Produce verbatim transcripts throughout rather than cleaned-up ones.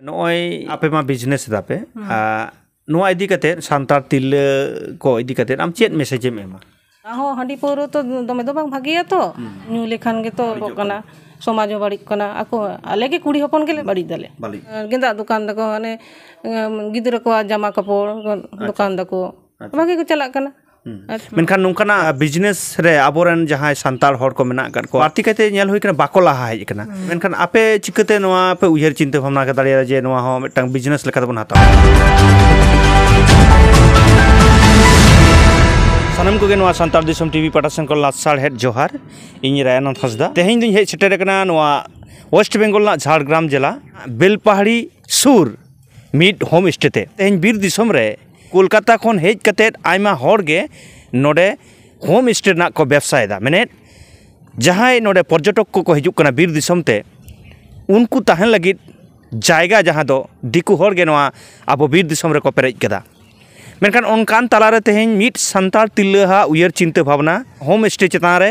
ᱱᱚᱜᱼᱚᱭ ᱟᱯᱮ ᱢᱟ ᱵᱤᱡᱽᱱᱮᱥ ᱮᱫᱟᱯᱮ, ᱦᱩᱸ᱾ ᱟᱨ ᱱᱚᱣᱟ ᱤᱫᱤ ᱠᱟᱛᱮ, ᱥᱟᱱᱛᱟᱲ ᱛᱤᱨᱞᱟᱹ ᱠᱚ ᱤᱫᱤ ᱠᱟᱛᱮ ᱟᱢ ᱪᱮᱫ ᱢᱮᱥᱮᱡᱽ ᱮᱢ ᱮᱢᱟ? ᱟᱨᱦᱚᱸ ᱦᱟᱺᱰᱤ ᱯᱟᱹᱣᱨᱟᱹ ᱛᱚ ᱫᱚᱢᱮ ᱫᱚ ᱵᱟᱝ ᱵᱷᱟᱜᱮᱭᱟ ᱛᱚ᱾ ᱦᱩᱸ᱾ ᱧᱩ ᱞᱮᱠᱷᱟᱱ ᱜᱮᱛᱚ ᱵᱟᱹᱲᱤᱡᱚᱜ ᱠᱟᱱᱟ᱾ ᱠᱟᱱᱟ᱾ ᱥᱚᱢᱟᱡᱽ ᱦᱚᱸ ᱵᱟᱹᱲᱤᱡ ᱠᱟᱱᱟ᱾ ᱟᱠᱚ, ᱟᱞᱮ ᱜᱮ ᱠᱩᱲᱤ ᱦᱚᱯᱚᱱ ᱜᱮᱞᱮ ᱵᱟᱹᱲᱤᱡ ᱫᱟᱞᱮ᱾ ᱵᱟᱹᱲᱤᱡ᱾ ᱜᱮᱸᱫᱟᱜ ᱫᱚᱠᱟᱱ ᱫᱟᱠᱚ, ᱦᱟᱱᱮ, ᱩᱢ, ᱜᱤᱫᱽᱨᱟᱹ ᱠᱚᱣᱟᱜ ᱡᱟᱢᱟ ᱠᱟᱯᱚᱲ ᱫᱚᱠᱟᱱ ᱟᱪᱪᱷᱟ᱾ ᱫᱟᱠᱚ᱾ ᱟᱪᱪᱷᱟ᱾ ᱵᱷᱟᱜᱮ ᱠᱚ ᱪᱟᱞᱟᱜ ᱠᱟᱱᱟ᱾ ᱦᱩᱸ᱾ ᱟᱪᱪᱷᱟ᱾ ᱢᱮᱱᱠᱷᱟᱱ ᱱᱚᱝᱠᱟᱱᱟᱜ ᱵᱤᱡᱽᱱᱮᱥ ᱨᱮ ᱟᱵᱚᱨᱮᱱ ᱡᱟᱦᱟᱸᱭ ᱥᱟᱱᱛᱟᱲ ᱦᱚᱲ ᱠᱚ ᱢᱮᱱᱟᱜ ᱟᱠᱟᱫ ᱠᱚᱣᱟ, ᱵᱟᱹᱲᱛᱤ ᱠᱟᱭᱛᱮ ᱧᱮᱞ ᱦᱩᱭ ᱠᱟᱱᱟ, ᱵᱟᱠᱚ ᱞᱟᱦᱟ ᱦᱮᱡ ᱟᱠᱟᱱᱟ᱾ ᱦᱩᱸ᱾ ᱢᱮᱱᱠᱷᱟᱱ ᱟᱯᱮ ᱪᱤᱠᱟᱹᱛᱮ ᱱᱚᱣᱟ ᱯᱮ ᱩᱭᱦᱟᱹᱨ ᱪᱤᱱᱛᱟᱹ ᱵᱷᱟᱵᱽᱱᱟ ᱫᱟᱲᱮᱭᱟᱫᱟ ᱡᱮ ᱱᱚᱣᱟ ᱦᱚᱸ ᱢᱤᱫᱴᱟᱝ ᱵᱤᱡᱽᱱᱮᱥ ᱞᱮᱠᱟ ᱛᱮᱵᱚᱱ ᱦᱟᱛᱟᱣᱟ? ᱥᱟᱱᱟᱢ ᱠᱚᱜᱮ ᱱᱚᱣᱟ ᱥᱟᱱᱛᱟᱲ ᱫᱤᱥᱚᱢ ᱴᱤᱵᱷᱤ ᱯᱟᱦᱴᱟ ᱥᱮᱱ ᱠᱷᱚᱱ ᱞᱟᱥᱟᱲᱦᱮᱫ ᱡᱚᱦᱟᱨ᱾ ᱤᱧ ᱨᱟᱭᱟᱱᱟᱛᱷ ᱦᱟᱸᱥᱫᱟ᱾ ᱛᱮᱦᱮᱧ ᱫᱩᱧ ᱦᱮᱡ ᱥᱮᱴᱮᱨ ᱟᱠᱟᱱᱟ ᱱᱚᱣᱟ ᱳᱭᱮᱥᱴ ᱵᱮᱝᱜᱚᱞ ᱨᱮᱱᱟᱜ ᱡᱷᱟᱲᱜᱨᱟᱢ ᱡᱮᱞᱟ ᱵᱮᱞᱯᱟᱦᱟᱲᱤ ᱥᱩᱨ ᱢᱤᱫ ᱦᱳᱢ ᱥᱴᱮ ᱛᱮ᱾ ᱛᱮᱦᱮᱧ ᱵᱤᱨ ᱫᱤᱥᱚᱢ ᱨᱮ ᱠᱳᱞᱠᱟᱛᱟ ᱠᱷᱚᱱ ᱦᱮᱡ ᱠᱟᱛᱮᱫ ᱟᱭᱢᱟ ᱦᱚᱲ ᱜᱮ ᱱᱚᱰᱮ ᱦᱳᱢ ᱥᱴᱮ ᱨᱮᱱᱟᱜ ᱠᱚ ᱵᱮᱵᱽᱥᱟᱭᱮᱫᱟ᱾ ᱢᱮᱱᱮᱫ, ᱡᱟᱦᱟᱸᱭ ᱱᱚᱰᱮ ᱯᱚᱨᱡᱚᱴᱚᱠ ᱠᱚᱠᱚ ᱦᱤᱡᱩᱜ ᱠᱟᱱᱟ ᱵᱤᱨ ᱫᱤᱥᱚᱢ ᱛᱮ, ᱩᱱᱠᱩ ᱛᱟᱦᱮᱱ ᱞᱟᱹᱜᱤᱫ ᱡᱟᱭᱜᱟ, ᱡᱟᱦᱟᱸ ᱫᱚ ᱫᱤᱠᱩ ᱦᱚᱲ ᱜᱮ ᱱᱚᱣᱟ ᱟᱵᱚ ᱵᱤᱨ ᱫᱤᱥᱚᱢ ᱨᱮᱠᱚ ᱯᱮᱨᱮᱡ ᱠᱟᱫᱟ᱾ ᱢᱮᱱᱠᱷᱟᱱ ᱚᱱᱠᱟᱱ ᱛᱟᱞᱟᱨᱮ ᱛᱮᱦᱮᱧ ᱢᱤᱫ ᱥᱟᱱᱛᱟᱲ ᱛᱤᱨᱞᱟᱹᱣᱟᱜ ᱩᱭᱦᱟᱹᱨ ᱪᱤᱱᱛᱟᱹ ᱵᱷᱟᱵᱽᱱᱟ ᱦᱳᱢ ᱥᱴᱮ ᱪᱮᱛᱟᱱ ᱨᱮ,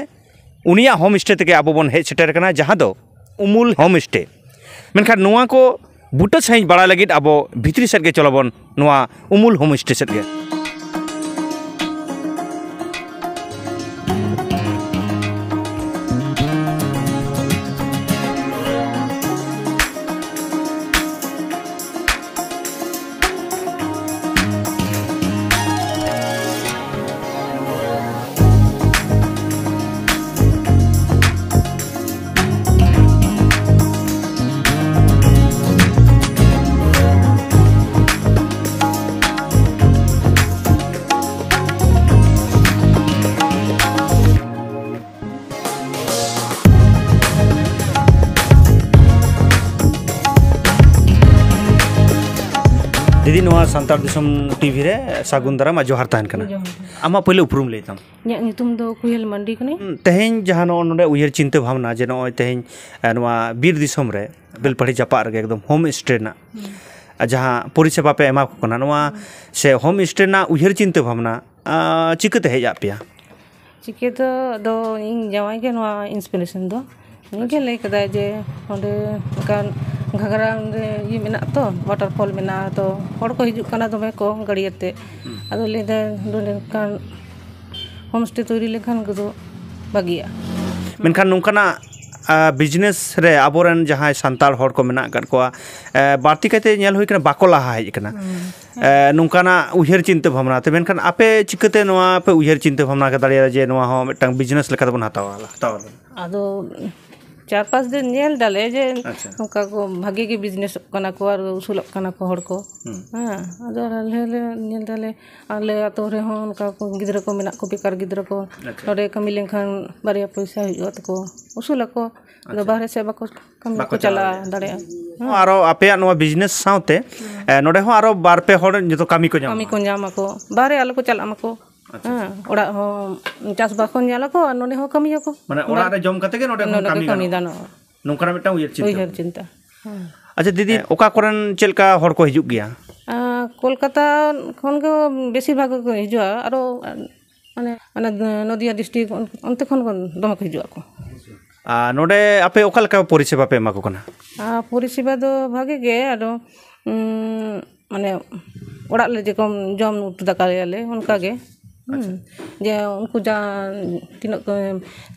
ᱩᱱᱤᱭᱟᱜ ᱦᱳᱢ ᱥᱴᱮ ᱛᱮᱜᱮ ᱟᱵᱚ ᱵᱚᱱ ᱦᱮᱡ ᱥᱮᱴᱮᱨ ᱟᱠᱟᱱᱟ, ᱡᱟᱦᱟᱸ ᱫᱚ ᱩᱢᱩᱞ ᱦᱳᱢ ᱥᱴᱮ᱾ ᱢᱮᱱᱠᱷᱟᱱ ᱱᱚᱣᱟ ᱠᱚ ᱵᱩᱴᱟᱹ ᱥᱟᱺᱦᱤᱡ ᱵᱟᱲᱟᱭ ᱞᱟᱹᱜᱤᱫ ᱟᱵᱚ ᱵᱷᱤᱛᱨᱤ ᱥᱮᱫ ᱜᱮ ᱪᱚᱞᱚ ᱵᱚᱱ, ᱱᱚᱣᱟ ᱩᱢᱩᱞ ᱦᱳᱢ ᱥᱴᱮ ᱥᱮᱫ ᱜᱮ᱾ ᱫᱤᱫᱤ, ᱱᱚᱣᱟ ᱥᱟᱱᱛᱟᱲ ᱫᱤᱥᱚᱢ ᱴᱤᱵᱷᱤ ᱨᱮ ᱥᱟᱹᱜᱩᱱ ᱫᱟᱨᱟᱢ ᱟᱨ ᱡᱚᱦᱟᱨ ᱛᱟᱦᱮᱱ ᱠᱟᱱᱟ᱾ ᱡᱚᱦᱟᱨ᱾ ᱟᱢᱟᱜ ᱯᱳᱭᱞᱳ ᱩᱯᱨᱩᱢ ᱞᱟᱹᱭ ᱛᱟᱢ᱾ ᱤᱧᱟᱹᱜ ᱧᱩᱛᱩᱢ ᱫᱚ ᱠᱩᱭᱮᱞ ᱢᱟᱱᱰᱤ ᱠᱟᱹᱱᱟᱹᱧ᱾ ᱦᱩᱸ, ᱛᱮᱦᱮᱧ ᱡᱟᱦᱟᱸ ᱱᱚᱜᱼᱚ ᱱᱚᱰᱮ ᱩᱭᱦᱟᱹᱨ ᱪᱤᱱᱛᱟᱹ ᱵᱷᱟᱵᱽᱱᱟ ᱡᱮ ᱱᱚᱜᱼᱚᱭ ᱛᱮᱦᱮᱧ, ᱮ, ᱱᱚᱣᱟ ᱵᱤᱨ ᱫᱤᱥᱚᱢ ᱨᱮ ᱵᱮᱞᱯᱟᱦᱟᱲᱤ ᱡᱟᱯᱟᱜ ᱨᱮᱜᱮ ᱮᱠᱫᱚᱢ ᱦᱳᱢ ᱥᱴᱮ ᱨᱮᱱᱟᱜ, ᱦᱩᱸ᱾ ᱟᱨ ᱡᱟᱦᱟᱸ ᱯᱚᱨᱤᱥᱮᱵᱟ ᱯᱮ ᱮᱢᱟ ᱠᱚ ᱠᱟᱱᱟ, ᱱᱚᱣᱟ ᱦᱩᱸ᱾ ᱥᱮ ᱦᱳᱢ ᱥᱴᱮ ᱨᱮᱱᱟᱜ ᱩᱭᱦᱟᱹᱨ ᱪᱤᱱᱛᱟᱹ ᱵᱷᱟᱵᱽᱱᱟ, ᱟ, ᱪᱤᱠᱟᱹᱛᱮ ᱦᱮᱡ ᱟᱫ ᱯᱮᱭᱟ? ᱪᱤᱠᱟᱹ ᱫᱚ ᱟᱫᱚ ᱤᱧ ᱡᱟᱶᱟᱭ ᱜᱮ ᱱᱚᱣᱟ ᱤᱱᱥᱯᱤᱨᱮᱥᱚᱱ ᱫᱚ᱾ ᱩᱱᱤ ᱜᱮ ᱟᱪᱪᱷᱟ᱾ ᱞᱟᱹᱭ ᱠᱟᱫᱟᱭ ᱡᱮ ᱚᱸᱰᱮ ᱚᱱᱠᱟᱱ ᱜᱷᱟᱜᱽᱨᱟ ᱚᱸᱰᱮ ᱤᱭᱟᱹ ᱢᱮᱱᱟᱜ ᱛᱚ, ᱣᱟᱴᱟᱨ ᱯᱷᱚᱞ ᱢᱮᱱᱟᱜᱼᱟ, ᱛᱚ ᱦᱚᱲ ᱠᱚ ᱦᱤᱡᱩᱜ ᱠᱟᱱᱟ ᱫᱚᱢᱮ ᱠᱚ ᱜᱟᱹᱲᱤ ᱟᱛᱮ᱾ ᱟᱫᱚ ᱞᱟᱹᱭᱫᱟ ᱱᱚᱰᱮ ᱱᱚᱝᱠᱟᱱ ᱦᱳᱢ ᱥᱴᱮ ᱛᱳᱭᱨᱤ ᱞᱮᱱᱠᱷᱟᱱ ᱠᱚᱫᱚ ᱵᱷᱟᱹᱜᱤᱭᱟ᱾ ᱢᱮᱱᱠᱷᱟᱱ ᱱᱚᱝᱠᱟᱱᱟᱜ ᱵᱤᱡᱽᱱᱮᱥ ᱨᱮ ᱟᱵᱚᱨᱮᱱ ᱡᱟᱦᱟᱸᱭ ᱥᱟᱱᱛᱟᱲ ᱦᱚᱲ ᱠᱚ ᱢᱮᱱᱟᱜ ᱟᱠᱟᱫ ᱠᱚᱣᱟ, ᱮ, ᱵᱟᱹᱲᱛᱤ ᱠᱟᱭᱛᱮ ᱧᱮᱞ ᱦᱩᱭ ᱠᱟᱱᱟ, ᱵᱟᱠᱚ ᱞᱟᱦᱟ ᱦᱮᱡ ᱟᱠᱟᱱᱟ᱾ ᱮ, ᱱᱚᱝᱠᱟᱱᱟᱜ ᱩᱭᱦᱟᱹᱨ ᱪᱤᱱᱛᱟᱹ ᱵᱷᱟᱵᱽᱱᱟ ᱛᱮ, ᱢᱮᱱᱠᱷᱟᱱ ᱟᱯᱮ ᱪᱤᱠᱟᱹᱛᱮ ᱱᱚᱣᱟ ᱯᱮ ᱩᱭᱦᱟᱹᱨ ᱪᱤᱱᱛᱟᱹ ᱵᱷᱟᱵᱽᱱᱟ ᱠᱮᱫᱟ ᱫᱟᱲᱮᱭᱟᱜᱼᱟ ᱡᱮ ᱱᱚᱣᱟ ᱦᱚᱸ ᱢᱤᱫᱴᱟᱝ ᱵᱤᱡᱽᱱᱮᱥ ᱞᱮᱠᱟ ᱛᱮᱵᱚᱱ ᱦᱟᱛᱟᱣᱟ, ᱦᱟᱛᱟᱣᱟ? ᱟᱫᱚ ᱪᱟᱨ ᱯᱟᱸᱪ ᱫᱤᱱ ᱧᱮᱞ ᱫᱟᱞᱮ ᱡᱮ ᱟᱪᱪᱷᱟ᱾ ᱱᱚᱝᱠᱟ ᱠᱚ ᱵᱷᱟᱜᱮ ᱜᱮ ᱵᱤᱡᱽᱱᱮᱥᱚᱜ ᱠᱟᱱᱟ ᱠᱚ ᱟᱨ ᱩᱥᱩᱞᱚᱜ ᱠᱟᱱᱟ ᱠᱚ ᱦᱚᱲ ᱠᱚ᱾ ᱦᱮᱸ, ᱟᱫᱚ ᱟᱞᱮ ᱞᱮ ᱧᱮᱞ ᱫᱟᱞᱮ, ᱟᱞᱮ ᱟᱹᱛᱩ ᱨᱮᱦᱚᱸ ᱚᱱᱠᱟ ᱠᱚ ᱜᱤᱫᱽᱨᱟᱹ ᱠᱚ ᱢᱮᱱᱟᱜ ᱠᱚ, ᱵᱮᱠᱟᱨ ᱜᱤᱫᱽᱨᱟᱹ ᱠᱚ᱾ ᱟᱪᱪᱷᱟ᱾ ᱱᱚᱰᱮ ᱠᱟᱹᱢᱤ ᱞᱮᱱᱠᱷᱟᱱ ᱵᱟᱨᱭᱟ ᱯᱚᱭᱥᱟ ᱦᱩᱭᱩᱜᱼᱟ ᱛᱟᱠᱚ, ᱩᱥᱩᱞ ᱟᱠᱚ᱾ ᱟᱫᱚ ᱵᱟᱦᱨᱮ ᱥᱮᱫ ᱵᱟᱠᱚ ᱠᱟᱹᱢᱤ ᱵᱟᱠᱚ ᱠᱚ ᱪᱟᱞᱟᱣ ᱪᱟᱞᱟᱣ ᱫᱟᱲᱮᱭᱟᱜᱼᱟ᱾ ᱦᱮᱸ᱾ ᱠᱟᱹᱢᱤ ᱠᱚ ᱧᱟᱢ ᱟᱠᱚ, ᱵᱟᱦᱨᱮ ᱟᱞᱚ ᱠᱚ ᱪᱟᱞᱟᱜ ᱢᱟᱠᱚ᱾ ᱟᱪᱪᱷᱟ, ᱦᱮᱸ, ᱚᱲᱟᱜ ᱦᱚᱸ ᱪᱟᱥᱵᱟᱥ ᱦᱚᱸ ᱧᱮᱞ ᱟᱠᱚ ᱟᱨ ᱱᱚᱰᱮ ᱦᱚᱸ ᱠᱟᱹᱢᱤᱭᱟᱠᱚ᱾ ᱢᱟᱱᱮ ᱚᱲᱟᱜ ᱨᱮ ᱡᱚᱢ ᱠᱟᱛᱮ ᱜᱮ ᱱᱚᱰᱮ ᱠᱷᱚᱱ ᱱᱚᱰᱮ ᱠᱟᱹᱢᱤ ᱜᱮ ᱠᱟᱹᱢᱤ ᱜᱟᱱᱚᱜᱼᱟ᱾ ᱜᱟᱱᱚᱜᱼᱟ᱾ ᱱᱚᱝᱠᱟᱱᱟᱜ ᱢᱤᱫᱴᱟᱝ ᱩᱭᱦᱟᱹᱨ ᱪᱤᱱᱛᱟᱹ᱾ ᱩᱭᱦᱟᱹᱨ ᱪᱤᱱᱛᱟᱹ᱾ ᱦᱮᱸ᱾ ᱟᱪᱪᱷᱟ ᱫᱤᱫᱤ, ᱚᱠᱟ ᱠᱚᱨᱮᱱ ᱪᱮᱫ ᱞᱮᱠᱟ ᱦᱚᱲ ᱠᱚ ᱦᱤᱡᱩᱜ ᱜᱮᱭᱟ? ᱟᱨ ᱠᱳᱞᱠᱟᱛᱟ ᱠᱷᱚᱱ ᱜᱮ ᱵᱮᱥᱤᱨ ᱵᱷᱟᱜᱽ ᱜᱮᱠᱚ ᱦᱤᱡᱩᱜᱼᱟ, ᱟᱨᱚ ᱢᱟᱱᱮ ᱚᱱᱟ ᱱᱚᱫᱤᱭᱟ ᱰᱤᱥᱴᱨᱤᱠᱴ ᱚᱱᱛᱮ ᱠᱷᱚᱱ ᱫᱚᱢᱮ ᱠᱚ ᱦᱤᱡᱩᱜ ᱟᱠᱚ᱾ ᱟᱨ ᱱᱚᱰᱮ ᱟᱯᱮ ᱚᱠᱟ ᱞᱮᱠᱟ ᱯᱚᱨᱤᱥᱮᱵᱟ ᱯᱮ ᱮᱢᱟ ᱠᱚ ᱠᱟᱱᱟ? ᱟᱨ ᱯᱚᱨᱤᱥᱮᱵᱟ ᱫᱚ ᱵᱷᱟᱜᱮ ᱜᱮ, ᱟᱫᱚ ᱩᱸ, ᱢᱟᱱᱮ ᱚᱲᱟᱜ ᱨᱮ ᱡᱮᱨᱚᱠᱚᱢ ᱡᱚᱢ ᱩᱛᱩ ᱫᱟᱠᱟᱭᱟᱞᱮ ᱚᱱᱠᱟ ᱜᱮ᱾ ᱦᱩᱸ᱾ ᱡᱮ ᱩᱱᱠᱩ ᱡᱟ ᱛᱤᱱᱟᱹᱜ ᱠᱚ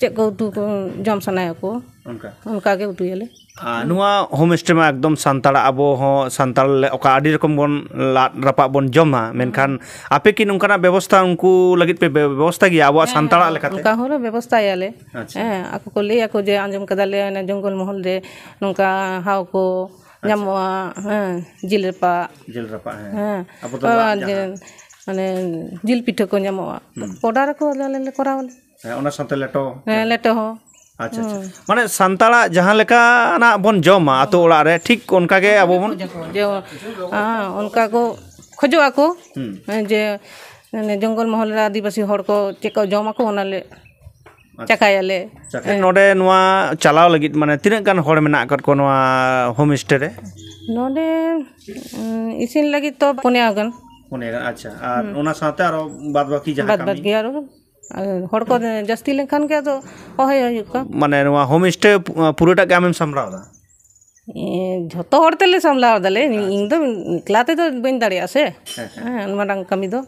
ᱪᱮᱫ ᱠᱚ ᱩᱛᱩ ᱠᱚ ᱡᱚᱢ ᱥᱟᱱᱟᱭᱟᱠᱚ, ᱚᱱᱠᱟ᱾ ᱚᱱᱠᱟ ᱜᱮ ᱩᱛᱩᱭᱟᱞᱮ᱾ ᱟᱨ ᱱᱚᱣᱟ ᱦᱳᱢ ᱥᱴᱮ ᱢᱟ ᱮᱠᱫᱚᱢ ᱥᱟᱱᱛᱟᱲᱟᱜ, ᱟᱵᱚ ᱦᱚᱸ ᱥᱟᱱᱛᱟᱲ ᱞᱮ-, ᱚᱠᱟ ᱟᱹᱰᱤ ᱨᱚᱠᱚᱢ ᱵᱚᱱ ᱞᱟᱫ ᱨᱟᱯᱟᱜ ᱵᱚᱱ ᱡᱚᱢᱟ, ᱢᱮᱱᱠᱷᱟᱱ ᱟᱯᱮ ᱠᱤ ᱱᱚᱝᱠᱟᱱᱟᱜ ᱵᱮᱵᱚᱥᱛᱷᱟ ᱩᱱᱠᱩ ᱞᱟᱹᱜᱤᱫ ᱯᱮ ᱵᱮ-, ᱵᱮᱵᱚᱥᱛᱷᱟ ᱜᱮᱭᱟ ᱟᱵᱚᱣᱟᱜ ᱥᱟᱱᱛᱟᱲᱟᱜ ᱞᱮᱠᱟᱛᱮ? ᱚᱱᱠᱟ ᱦᱚᱸᱞᱮ ᱵᱮᱵᱚᱥᱛᱷᱟᱭᱟᱞᱮ᱾ ᱟᱪᱪᱷᱟ᱾ ᱦᱮᱸ, ᱟᱠᱚ ᱠᱚ ᱞᱟᱹᱭ ᱟᱠᱚ ᱡᱮ ᱟᱸᱡᱚᱢ ᱠᱟᱫᱟᱞᱮ ᱚᱱᱮ ᱡᱚᱝᱜᱚᱞ ᱢᱚᱦᱚᱞ ᱨᱮ ᱱᱚᱝᱠᱟ ᱦᱟᱣ ᱠᱚ ᱧᱟᱢᱚᱜᱼᱟ᱾ ᱦᱮᱸ, ᱡᱤᱞ ᱨᱟᱯᱟᱜ᱾ ᱡᱤᱞ ᱨᱟᱯᱟᱜ, ᱦᱮᱸ᱾ ᱦᱮᱸ᱾ ᱟᱵᱚ ᱫᱚ ᱟᱨ ᱞᱟᱫ ᱡᱮ, ᱡᱟᱦᱟᱸ᱾ ᱢᱟᱱᱮ ᱡᱤᱞ ᱯᱤᱴᱷᱟᱹ ᱠᱚ ᱧᱟᱢᱚᱜᱼᱟ᱾ ᱚᱰᱟᱨ ᱟᱠᱚ, ᱟᱞᱮ ᱞᱮ ᱠᱚᱨᱟᱣᱟᱞᱮ᱾ ᱦᱮᱸ, ᱚᱱᱟ ᱥᱟᱶᱛᱮ ᱞᱮᱴᱚ᱾ ᱦᱮᱸ, ᱞᱮᱴᱚ ᱦᱚᱸ᱾ ᱟᱪᱪᱷᱟ, ᱟᱪᱪᱷᱟ᱾ ᱢᱟᱱᱮ ᱥᱟᱱᱛᱟᱲᱟᱜ ᱡᱟᱦᱟᱸ ᱞᱮᱠᱟᱱᱟᱜ ᱵᱚᱱ ᱡᱚᱢᱟ ᱟᱛᱳ ᱚᱲᱟᱜ ᱨᱮ, ᱴᱷᱤᱠ ᱚᱱᱠᱟ ᱜᱮ ᱟᱵᱚ ᱵᱚᱱ᱾ ᱡᱮ, ᱦᱮᱸ, ᱚᱱᱠᱟ ᱠᱚ ᱠᱷᱚᱡᱚᱜ ᱟᱠᱚ᱾ ᱦᱩᱸ᱾ ᱡᱮ ᱢᱟᱱᱮ ᱡᱚᱝᱜᱚᱞ ᱢᱚᱦᱚᱞ ᱨᱮ ᱟᱹᱫᱤᱵᱟᱹᱥᱤ ᱦᱚᱲ ᱠᱚ ᱪᱮᱫ ᱠᱚ ᱡᱚᱢ ᱟᱠᱚ, ᱚᱱᱟ ᱞᱮ ᱪᱟᱠᱷᱟᱭᱟᱞᱮ᱾ ᱪᱟᱠᱷᱟ᱾ ᱱᱚᱰᱮ ᱱᱚᱣᱟ ᱪᱟᱞᱟᱣ ᱞᱟᱹᱜᱤᱫ ᱢᱟᱱᱮ ᱛᱤᱱᱟᱹᱜ ᱜᱟᱱ ᱦᱚᱲ ᱢᱮᱱᱟᱜ ᱟᱠᱟᱫ ᱠᱚᱣᱟ ᱱᱚᱣᱟ ᱦᱳᱢ ᱥᱴᱮ ᱨᱮ? ᱱᱚᱰᱮ, ᱩᱸ, ᱤᱥᱤᱱ ᱞᱟᱹᱜᱤᱫ ᱛᱚ ᱯᱩᱱᱭᱟ ᱜᱟᱱ᱾ ᱯᱩᱱᱭᱟ ᱜᱟᱱ, ᱟᱪᱪᱷᱟ᱾ ᱟᱨ ᱚᱱᱟ ᱥᱟᱶᱛᱮ ᱟᱨᱚ ᱵᱟᱫ ᱵᱟᱹᱠᱤ ᱡᱟᱦᱟᱸ ᱵᱟᱫ ᱠᱟᱹᱢᱤ? ᱵᱟᱫ ᱜᱮ ᱟᱨᱚ, ᱟᱨ ᱦᱚᱲ ᱠᱚ ᱡᱟᱹᱥᱛᱤ ᱞᱮᱱᱠᱷᱟᱱ ᱜᱮ ᱟᱫᱚ ᱦᱚᱦᱚᱭ ᱦᱩᱭᱩᱜ ᱠᱟᱱᱟ᱾ ᱢᱟᱱᱮ ᱱᱚᱣᱟ ᱦᱳᱢ ᱥᱴᱮ ᱯᱩ-, ᱯᱩᱨᱟᱹᱴᱟᱜ ᱜᱮ ᱟᱢᱮᱢ ᱥᱟᱢᱵᱲᱟᱣ ᱮᱫᱟ? ᱡᱷᱚᱛᱚ ᱦᱚᱲ ᱛᱮᱞᱮ ᱥᱟᱢᱞᱟᱣ ᱫᱟᱞᱮ᱾ ᱤᱧ ᱫᱚ ᱮᱠᱞᱟ ᱛᱮᱫᱚ ᱵᱟᱹᱧ ᱫᱟᱲᱮᱭᱟᱜᱼᱟ ᱥᱮ᱾ ᱦᱮᱸ, ᱢᱟᱨᱟᱝ ᱠᱟᱹᱢᱤ ᱫᱚ᱾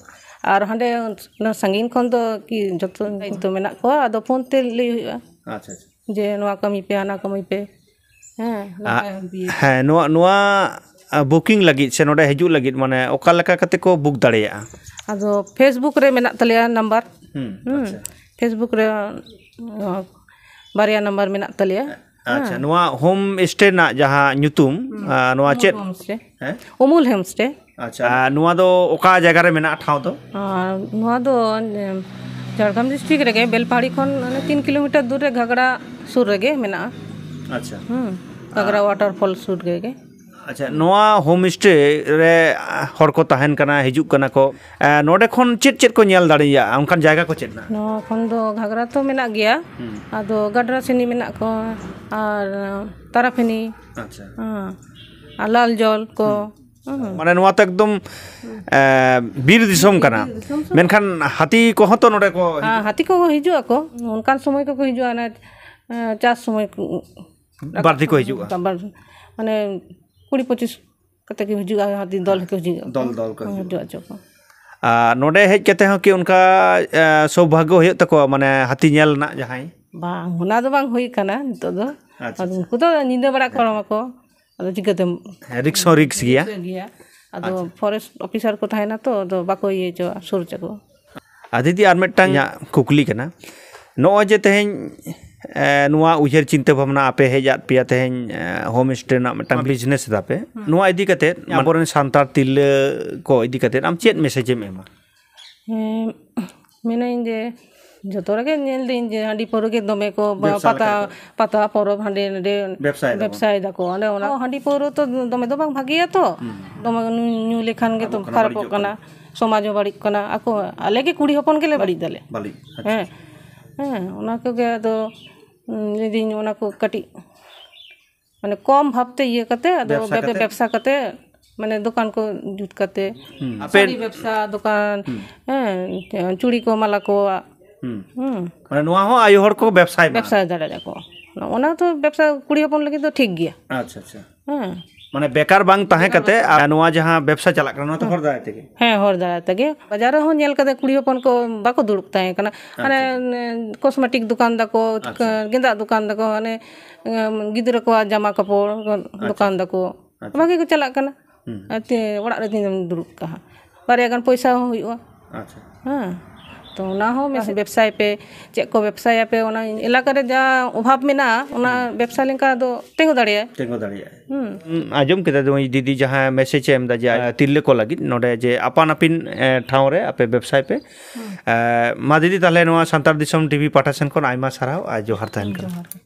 ᱟᱨ ᱦᱟᱸᱰᱮ ᱚᱱᱟ ᱥᱟᱺᱜᱤᱧ ᱠᱷᱚᱱ ᱫᱚ ᱠᱤ ᱡᱷᱚᱛᱚ ᱫᱟᱭᱤᱛᱛᱚ ᱢᱮᱱᱟᱜ ᱠᱚᱣᱟ, ᱟᱫᱚ ᱯᱷᱳᱱ ᱛᱮ ᱞᱟᱹᱭ ᱦᱩᱭᱩᱜᱼᱟ᱾ ᱟᱪᱪᱷᱟ, ᱟᱪᱪᱷᱟ᱾ ᱡᱮ ᱱᱚᱣᱟ ᱠᱟᱹᱢᱤ ᱯᱮ, ᱦᱟᱱᱟ ᱠᱟᱹᱢᱤ ᱯᱮ᱾ ᱦᱮᱸ, ᱱᱚᱝᱠᱟ ᱦᱮᱸ, ᱱᱚᱣᱟ, ᱱᱚᱣᱟ ᱵᱩᱠᱤᱝ ᱞᱟᱹᱜᱤᱫ ᱥᱮ ᱱᱚᱰᱮ ᱦᱤᱡᱩᱜ ᱞᱟᱹᱜᱤᱫ, ᱢᱟᱱᱮ, ᱚᱠᱟ ᱞᱮᱠᱟ ᱠᱟᱛᱮ ᱠᱚ ᱵᱩᱠ ᱫᱟᱲᱮᱭᱟᱜᱼᱟ? ᱟᱫᱚ Facebook ᱨᱮ ᱢᱮᱱᱟᱜ ᱛᱟᱞᱮᱭᱟ ᱱᱟᱢᱵᱟᱨ᱾ ᱦᱩᱸ, ᱦᱩᱸ᱾ ᱟᱪᱪᱷᱟ᱾ Facebook ᱨᱮ, ᱚ, ᱵᱟᱨᱭᱟ ᱱᱟᱢᱵᱟᱨ ᱢᱮᱱᱟᱜ ᱛᱟᱞᱮᱭᱟ᱾ ᱟᱪᱪᱷᱟ, ᱦᱮᱸ᱾ ᱱᱚᱣᱟ ᱦᱳᱢ ᱥᱴᱮ ᱨᱮᱱᱟᱜ ᱡᱟᱦᱟᱸ ᱧᱩᱛᱩᱢ, ᱦᱩᱸ᱾ ᱟᱨ ᱱᱚᱣᱟ ᱩᱢᱩᱞ ᱪᱮᱫ? Home stay. ᱦᱮᱸ? ᱩᱢᱩᱞ ᱦᱳᱢ ᱥᱴᱮ᱾ ᱟᱪᱪᱷᱟ, ᱟᱨ ᱱᱚᱣᱟ ᱫᱚ ᱚᱠᱟ ᱡᱟᱭᱜᱟ ᱨᱮ ᱢᱮᱱᱟᱜᱼᱟ ᱴᱷᱟᱶ ᱫᱚ? ᱟᱨ ᱱᱚᱣᱟ ᱫᱚ, ᱮ, ᱡᱷᱟᱲᱜᱨᱟᱢ ᱰᱤᱥᱴᱨᱤᱠᱴ ᱨᱮᱜᱮ, ᱵᱮᱞᱯᱟᱦᱟᱲᱤ ᱠᱷᱚᱱ ᱚᱱᱮ ᱛᱤᱱ ᱠᱤᱞᱳᱢᱤᱴᱟᱨ ᱫᱩᱨ ᱨᱮ, ᱜᱷᱟᱜᱽᱨᱟ ᱥᱩᱨ ᱨᱮᱜᱮ ᱢᱮᱱᱟᱜᱼᱟ᱾ ᱟᱪᱪᱷᱟ᱾ ᱦᱩᱸ, ᱜᱷᱟᱜᱽᱨᱟ ᱟᱨ ᱣᱟᱴᱟᱨᱯᱷᱚᱞ ᱥᱩᱨ ᱨᱮᱜᱮ᱾ ᱟᱪᱪᱷᱟ, ᱱᱚᱣᱟ ᱦᱳᱢ ᱥᱴᱮ ᱨᱮ ᱦᱚᱲ ᱠᱚ ᱛᱟᱦᱮᱱ ᱠᱟᱱᱟ, ᱦᱤᱡᱩᱜ ᱠᱟᱱᱟ ᱠᱚ, ᱮ, ᱱᱚᱰᱮ ᱠᱷᱚᱱ ᱪᱮᱫ ᱪᱮᱫ ᱠᱚ ᱧᱮᱞ ᱫᱟᱲᱮᱭᱟᱜᱼᱟ? ᱚᱱᱠᱟᱱ ᱡᱟᱭᱜᱟ ᱠᱚ ᱪᱮᱫ ᱢᱮᱱᱟᱜᱼᱟ? ᱱᱚᱣᱟ ᱠᱷᱚᱱ ᱫᱚ ᱜᱷᱟᱜᱽᱨᱟ ᱛᱚ ᱢᱮᱱᱟᱜ ᱜᱮᱭᱟ, ᱦᱩᱸ᱾ ᱟᱫᱚ ᱜᱟᱰᱨᱟᱥᱤᱱᱤ ᱢᱮᱱᱟᱜ ᱠᱚᱣᱟ, ᱟᱨ ᱛᱟᱨᱟᱯᱷᱤᱱᱤ᱾ ᱟᱪᱪᱷᱟ᱾ ᱦᱮᱸ, ᱟᱨ ᱞᱟᱞ ᱡᱚᱞ ᱠᱚ᱾ ᱦᱩᱸ᱾ ᱦᱩᱸ᱾ ᱢᱟᱱᱮ, ᱱᱚᱣᱟ ᱛᱚ ᱮᱠᱫᱚᱢ, ᱮ, ᱵᱤᱨ ᱫᱤᱥᱚᱢ ᱠᱟᱱᱟ᱾ ᱵᱤᱨ ᱫᱤᱥᱚᱢ ᱥᱮ? ᱢᱮᱱᱠᱷᱟᱱ ᱦᱟᱹᱛᱤ ᱠᱚᱦᱚᱸ ᱛᱚ ᱱᱚᱰᱮ ᱠᱚ ᱦᱤᱡᱩᱜ ᱦᱮᱸ, ᱦᱟᱹᱛᱤ ᱠᱚ ᱦᱤᱡᱩᱜ ᱟᱠᱚ, ᱚᱱᱠᱟᱱ ᱥᱚᱢᱚᱭ ᱠᱚᱠᱚ ᱦᱤᱡᱩᱜᱼᱟ, ᱚᱱᱮ, ᱮ, ᱪᱟᱥ ᱥᱚᱢᱚᱭ ᱠᱚ᱾ ᱵᱟᱹᱲᱛᱤ ᱠᱚ ᱦᱤᱡᱩᱜᱼᱟ᱾ ᱢᱟᱱᱮ, ᱠᱩᱲᱤ ᱯᱚᱸᱪᱤᱥ ᱠᱟᱛᱮ ᱜᱮ ᱦᱤᱡᱩᱜᱼᱟ, ᱦᱟᱹᱛᱤ ᱫᱚᱞ ᱦᱚᱸᱠᱚ ᱦᱤᱡᱩᱜᱼᱟ᱾ ᱫᱚᱞ, ᱫᱚᱞ ᱠᱚ ᱦᱤᱡᱩᱜᱼᱟ᱾ ᱦᱤᱡᱩᱜ ᱟᱪᱚ ᱠᱚ᱾ ᱟᱨ ᱱᱚᱰᱮ ᱦᱮᱡ ᱠᱟᱛᱮ ᱦᱚᱸ ᱠᱤ ᱚᱱᱠᱟ, ᱮ, ᱥᱳᱵᱷᱟᱜᱽᱜᱚ ᱦᱩᱭᱩᱜ ᱛᱟᱠᱚᱣᱟ, ᱢᱟᱱᱮ, ᱦᱟᱹᱛᱤ ᱧᱮᱞ ᱨᱮᱱᱟᱜ ᱡᱟᱦᱟᱸᱭ? ᱵᱟᱝ, ᱚᱱᱟ ᱫᱚ ᱵᱟᱝ ᱦᱩᱭ ᱠᱟᱱᱟ ᱱᱤᱛᱚᱜ ᱫᱚ᱾ ᱟᱪᱪᱷᱟ, ᱟᱫᱚ ᱟᱪᱪᱷᱟ᱾ ᱩᱱᱠᱩ ᱫᱚ ᱧᱤᱫᱟᱹ ᱵᱮᱲᱟ ᱠᱚ ᱦᱮᱸ᱾ ᱟᱫᱚ ᱪᱤᱠᱟᱹᱛᱮᱢ ᱦᱮᱸ, ᱨᱤᱠᱥ ᱦᱚᱸ ᱨᱤᱠᱥ ᱜᱮᱭᱟ᱾ ᱨᱤᱠᱥ ᱜᱮᱭᱟ᱾ ᱟᱫᱚ ᱟᱪᱪᱷᱟ᱾ ᱯᱷᱚᱨᱮᱥᱴ ᱚᱯᱷᱤᱥᱟᱨ ᱠᱚ ᱛᱟᱦᱮᱱᱟ ᱛᱚ, ᱟᱫᱚ ᱵᱟᱠᱚ ᱤᱭᱟᱹ ᱦᱚᱪᱚᱣᱟᱜᱼᱟ, ᱥᱩᱨ ᱦᱚᱪᱚ ᱠᱚᱣᱟ᱾ ᱟᱨ ᱫᱤᱫᱤ, ᱟᱨ ᱢᱤᱫᱴᱟᱝ ᱤᱧᱟᱹᱜ ᱠᱩᱠᱞᱤ ᱠᱟᱱᱟ, ᱱᱚᱜᱼᱚᱭ ᱡᱮ ᱛᱮᱦᱮᱧ, ᱮ, ᱱᱚᱣᱟ ᱩᱭᱦᱟᱹᱨ ᱪᱤᱱᱛᱟᱹ ᱵᱷᱟᱵᱽᱱᱟ ᱟᱯᱮ ᱦᱮᱡ ᱟᱫ ᱯᱮᱭᱟ ᱛᱮᱦᱮᱧ, ᱮ, ᱦᱳᱢ ᱥᱴᱮ ᱨᱮᱱᱟᱜ ᱢᱤᱫᱴᱟᱝ ᱦᱩᱸ᱾ ᱵᱤᱡᱽᱱᱮᱥ ᱮᱫᱟ ᱯᱮ, ᱦᱩᱸ᱾ ᱱᱚᱣᱟ ᱤᱫᱤ ᱠᱟᱛᱮ ᱦᱩᱸ᱾ ᱟᱵᱚᱨᱮᱱ ᱥᱟᱱᱛᱟᱲ ᱛᱤᱨᱞᱟᱹ ᱠᱚ ᱤᱫᱤ ᱠᱟᱛᱮ ᱟᱢ ᱪᱮᱫ ᱢᱮᱥᱮᱡᱽ ᱮᱢ ᱮᱢᱟ? ᱦᱮᱸ, ᱢᱮᱱᱟᱹᱧ ᱡᱮ ᱡᱚᱛᱚ ᱨᱮᱜᱮ ᱧᱮᱞ ᱫᱟᱹᱧ ᱡᱮ ᱦᱟᱺᱰᱤ ᱯᱟᱹᱣᱨᱟᱹ ᱜᱮ ᱫᱚᱢᱮ ᱠᱚ ᱵᱟ-, ᱵᱮᱵᱽᱥᱟ ᱯᱟᱛᱟ, ᱞᱮᱠᱟ ᱛᱮᱠᱚ ᱯᱟᱛᱟ ᱯᱚᱨᱚᱵᱽ ᱦᱟᱸᱰᱮ ᱱᱟᱰᱮ ᱵᱮᱵᱽᱥᱟᱭ ᱫᱟᱠᱚ᱾ ᱵᱮᱵᱽᱥᱟᱭ ᱫᱟᱠᱚ᱾ ᱚᱸᱰᱮ ᱚᱱᱟ ᱦᱟᱺᱰᱤ ᱯᱟᱹᱣᱨᱟᱹ ᱛᱚ ᱫᱚᱢᱮ ᱫᱚ ᱵᱟᱝ ᱵᱷᱟᱜᱮᱭᱟ ᱛᱚ᱾ ᱦᱩᱸ᱾ ᱫᱚᱢᱮ ᱧᱩ, ᱧᱩ ᱞᱮᱠᱷᱟᱱ ᱜᱮ ᱛᱚ ᱟᱵᱚ ᱠᱷᱟᱱ ᱠᱷᱟᱨᱟᱯᱚᱜ ᱵᱟᱹᱲᱤᱡᱚᱜ ᱠᱟᱱᱟ᱾ ᱠᱟᱱᱟ᱾ ᱥᱚᱢᱟᱡᱽ ᱦᱚᱸ ᱵᱟᱹᱲᱤᱡ ᱠᱟᱱᱟ᱾ ᱟᱠᱚ, ᱟᱞᱮ ᱜᱮ ᱠᱩᱲᱤ ᱦᱚᱯᱚᱱ ᱜᱮᱞᱮ ᱵᱟᱹᱲᱤᱡ ᱫᱟᱞᱮ᱾ ᱵᱟᱹᱲᱤᱡ᱾ ᱟᱪᱪᱷᱟ, ᱦᱮᱸ᱾ ᱟᱪᱪᱷᱟ᱾ ᱦᱮᱸ, ᱚᱱᱟ ᱠᱚᱜᱮ ᱟᱫᱚ, ᱩᱸ, ᱞᱟᱹᱭᱫᱟᱹᱧ ᱚᱱᱟ ᱠᱚ ᱠᱟᱹᱴᱤᱡ ᱢᱟᱱᱮ ᱠᱚᱢ ᱵᱷᱟᱵᱽ ᱛᱮ ᱤᱭᱟᱹ ᱠᱟᱛᱮ, ᱟᱫᱚ ᱵᱮᱵᱽᱥᱟ ᱵᱮᱵᱽ-, ᱠᱟᱛᱮ? ᱵᱮᱵᱽᱥᱟ ᱠᱟᱛᱮ, ᱢᱟᱱᱮ ᱫᱚᱠᱟᱱ ᱠᱚ ᱡᱩᱛ ᱠᱟᱛᱮ, ᱦᱩᱸ᱾ ᱟᱯᱮ ᱥᱟᱹᱲᱤ ᱵᱮᱵᱽᱥᱟ ᱫᱚᱠᱟᱱ, ᱦᱩᱸ᱾ ᱦᱮᱸ, ᱪᱩᱲᱤ ᱠᱚ, ᱢᱟᱞᱟ ᱠᱚ, ᱦᱩᱸ᱾ ᱦᱩᱸ᱾ ᱢᱟᱱᱮ ᱱᱚᱣᱟ ᱦᱚᱸ ᱟᱭᱳ ᱦᱚᱲ ᱠᱚ ᱵᱮᱵᱽᱥᱟᱭ ᱢᱟ᱾ ᱵᱮᱵᱽᱥᱟ ᱫᱟᱲᱮᱭᱟᱜᱼᱟ ᱠᱚ᱾ ᱚᱱᱟ ᱛᱚ ᱵᱮᱵᱽᱥᱟ ᱠᱩᱲᱤ ᱦᱚᱯᱚᱱ ᱞᱟᱹᱜᱤᱫ ᱫᱚ ᱴᱷᱤᱠ ᱜᱮᱭᱟ᱾ ᱟᱪᱪᱷᱟ, ᱟᱪᱪᱷᱟ᱾ ᱦᱮᱸ ᱢᱟᱱᱮ ᱵᱮᱠᱟᱨ ᱵᱟᱝ ᱛᱟᱦᱮᱸ ᱠᱟᱛᱮ ᱟᱨ ᱱᱚᱣᱟ ᱡᱟᱦᱟᱸ ᱵᱮᱵᱽᱥᱟ ᱪᱟᱞᱟᱜ ᱠᱟᱱᱟ, ᱱᱚᱣᱟ ᱛᱚ ᱦᱚᱲ ᱫᱟᱨᱟᱭ ᱛᱮᱜᱮ᱾ ᱦᱮᱸ, ᱦᱚᱲ ᱫᱟᱨᱟᱭ ᱛᱮᱜᱮ᱾ ᱵᱟᱡᱟᱨ ᱨᱮᱦᱚᱸ ᱧᱮᱞ ᱠᱟᱛᱮ ᱠᱩᱲᱤ ᱦᱚᱯᱚᱱ ᱠᱚ ᱵᱟᱠᱚ ᱫᱩᱲᱩᱵ ᱛᱟᱦᱮᱸ ᱠᱟᱱᱟ᱾ ᱦᱟᱱᱮ ᱠᱚᱥᱢᱮᱴᱤᱠ ᱫᱚᱠᱟᱱ ᱫᱟᱠᱚ, ᱜᱮᱸᱫᱟᱜ ᱫᱚᱠᱟᱱ ᱫᱟᱠᱚ, ᱦᱟᱱᱮ ᱩᱸ, ᱜᱤᱫᱽᱨᱟᱹ ᱠᱚᱣᱟᱜ ᱡᱟᱢᱟ ᱠᱟᱯᱚᱲ ᱫᱚᱠᱟᱱ ᱫᱟᱠᱚ᱾ ᱵᱷᱟᱜᱮ ᱠᱚ ᱪᱟᱞᱟᱜ ᱠᱟᱱᱟ᱾ ᱟᱨ ᱛᱤ-, ᱚᱲᱟᱜ ᱨᱮ ᱛᱤᱱᱟᱹᱜ ᱮᱢ ᱫᱩᱲᱩᱵ ᱠᱟᱜᱼᱟ? ᱵᱟᱨᱭᱟ ᱜᱟᱱ ᱯᱚᱭᱥᱟ ᱦᱚᱸ ᱦᱩᱭᱩᱜᱼᱟ᱾ ᱟᱪᱪᱷᱟ᱾ ᱦᱮᱸ, ᱛᱚ ᱚᱱᱟ ᱦᱚᱸ ᱵᱮᱵᱽᱥᱟᱭ ᱯᱮ, ᱪᱮᱫ ᱠᱚ ᱵᱮᱵᱽᱥᱟᱭᱟᱯᱮ, ᱚᱱᱟ ᱮᱞᱟᱠᱟ ᱨᱮ ᱡᱟ ᱚᱵᱷᱟᱵᱽ ᱢᱮᱱᱟᱜᱼᱟ, ᱚᱱᱟ ᱵᱮᱵᱽᱥᱟ ᱞᱮᱱᱠᱷᱟᱱ ᱫᱚ ᱛᱤᱸᱜᱩ ᱫᱟᱲᱮᱭᱟᱜᱼᱟ᱾ ᱛᱤᱸᱜᱩ ᱫᱟᱲᱮᱭᱟᱜᱼᱟ᱾ ᱦᱩᱸ᱾ ᱦᱩᱸ, ᱟᱸᱡᱚᱢ ᱠᱮᱫᱟ ᱱᱩᱭ ᱫᱤᱫᱤ ᱡᱟᱦᱟᱸ ᱢᱮᱥᱮᱡᱽ ᱮ ᱮᱢ ᱮᱫᱟ ᱡᱮ ᱛᱤᱨᱞᱟᱹ ᱠᱚ ᱞᱟᱹᱜᱤᱫ ᱱᱚᱰᱮ ᱡᱮ ᱟᱯᱟᱱ ᱟᱹᱯᱤᱱ, ᱮ, ᱴᱷᱟᱶ ᱨᱮ ᱟᱯᱮ ᱵᱮᱵᱽᱥᱟᱭ ᱯᱮ᱾ ᱮ, ᱢᱟ ᱫᱤᱫᱤ, ᱛᱟᱦᱞᱮ ᱱᱚᱣᱟ ᱥᱟᱱᱛᱟᱲ ᱫᱤᱥᱚᱢ ᱴᱤᱵᱷᱤ ᱯᱟᱦᱴᱟ ᱥᱮᱱ ᱠᱷᱚᱱ ᱟᱭᱢᱟ ᱥᱟᱨᱦᱟᱣ ᱟᱨ ᱡᱚᱦᱟᱨ ᱛᱟᱦᱮᱱ ᱠᱟᱱᱟ᱾ ᱡᱚᱦᱟᱨ ᱜᱮ᱾